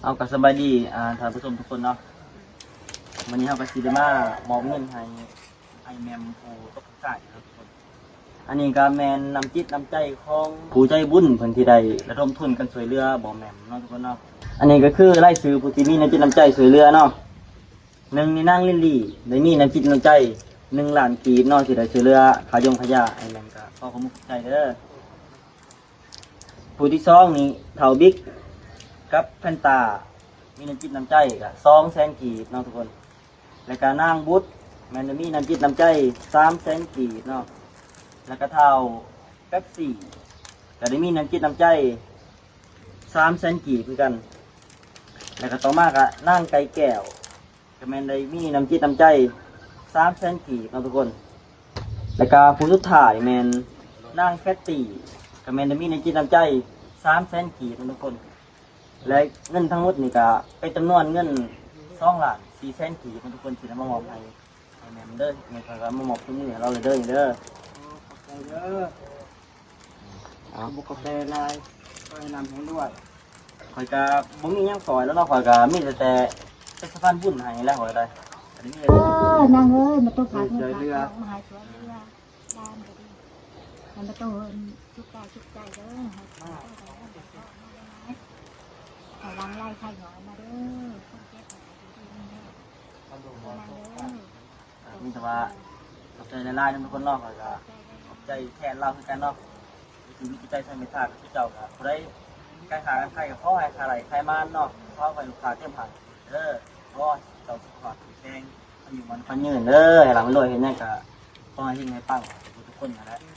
ເອົາ ກໍສະບາຍດີ ອ່າ ທ່ານຜູ້ຊົມທຸກຄົນເນາະ. ມື້ນີ້ເຮົາກໍຊິໄດ້ມາມອບເງິນໃຫ້ອ້າຍແໝ່ມຜູ້ຕົກທຸກໄດ້ເນາະທຸກຄົນ. ອັນນີ້ກໍແມ່ນນ້ຳຈິດນ້ຳໃຈຂອງຜູ້ໃຈບຸນເພິ່ນທີ່ໄດ້ລະດົມທຶນກັນຊ່ວຍເຫຼືອບ່າວແໝ່ມເນາະທຸກຄົນເນາະ. ອັນນີ້ກໍຄືລາຍຊື່ຜູ້ທີ່ມີນ້ຳຈິດນ້ຳໃຈຊ່ວຍເຫຼືອເນາະ. ໜຶ່ງນີ້ນາງລິນລີ ໄດ້ມີນ້ຳຈິດນ້ຳໃຈໜຶ່ງລ້ານກີບເນາະ ທີ່ໄດ້ຊ່ວຍເຫຼືອຄ່າຢົງຄ່າຢາອ້າຍແໝ່ມ ກໍຂໍຂອບມຸກຂອບໃຈເດີ. ຜູ້ທີສອງນີ້ທ້າວບິກກັບແພນຕາ ມີນ້ຳຈິດນ້ຳໃຈກໍສອງແສນກີບເນາະທຸກຄົນ. ແລ້ວກໍນາງບຸດ ແມ່ນໄດ້ມີນ້ຳຈິດນ້ຳໃຈສາມແສນກີບເນາະ. ແລ້ວກໍທ້າວເປັບຊີ ກໍໄດ້ມີນ້ຳຈິດນ້ຳໃຈສາມແສນກີບຄືກັນ. ແລ້ວກໍຕໍ່ມາກໍນາງໄກ່ແກ້ວ ກໍແມ່ນໄດ້ມີນ້ຳຈິດນ້ຳໃຈສາມແສນກີບເນາະທຸກຄົນ. ແລ້ວກໍຜູ້ສຸດທ້າຍແມ່ນນາງແຟດຕີ້ ກໍແມ່ນໄດ້ມີນ້ຳຈິດນ້ຳໃຈສາມແສນກີບເນາະທຸກຄົນ. ແລະເງິນທັງໝົດນີ້ກໍເປັນຈຳນວນເງິນສອງລ້ານສີ່ແສນກີບເນາະທຸກຄົນ ທີ່ໄດ້ມາມອບໃຫ້ ໃຫ້ແມ່ນເດີ. ແມ່ນຂ້ອຍກໍມາມອບໃນມືໃຫ້ລາວເລີຍເດີ ນີ້ເດີ. ຂອບໃຈເດີ. ເອົາ ຂອບໃຈຫຼາຍ ຂໍໃຫ້ຮ່ຳໃຫ້ລວຍ. ຂ້ອຍກໍບໍ່ມີຫຍັງຊ່ອຍແລ້ວເນາະ ຂ້ອຍກໍມີແຕ່ ແຕ່ເປັນສະພານບຸນໃຫ້ແລ້ວ ຂ້ອຍກໍໄດ້. ອັນນີ້ ເອີ ນາງເອີຍ ມາຕົກພາກເງິນພາກທອງມາໃຫ້ຊ່ວຍເຫຼືອຫຼານກໍດີ ໃຫ້ມາໂຕສຸກກາຍສຸກໃຈເດີ ໃຫ້ໃຫ້ຫຼັ່ງໄຫຼໄຂຍ້ອຍມາເດີ ຄົນເຈັບໃຫ້ຢູ່ດີມີແຮງນາງເອີຍ. ອ່າ ມີແຕ່ວ່າຂອບໃຈຫຼາຍໆນຳທຸກຄົນເນາະ ຂ້ອຍກໍຂອບໃຈແທນລາວຄືກັນເນາະ. ມີຈິດໃຈໃສ່ເມດຕາກັບເຈົ້າ ກໍຜູ້ໃດການຄ້າການຂາຍກໍຂໍໃຫ້ຄ້າໄດ້ຂາຍໝານເນາະ ຂໍໃຫ້ລູກຄ້າເຕັມຮ້ານເດີ. ຂໍໃຫ້ເຈົ້າສຸຂະພາບແຂງແຮງ ອາຍຸໝັ້ນຂວັນຍືນເດີ ໃຫ້ລ່ຳໃຫ້ລວຍ ເຮັດຫຍັງກໍຂໍໃຫ້ເຮັງໃຫ້ປັງທຸກຄົນຫັ້ນແຫຼະ.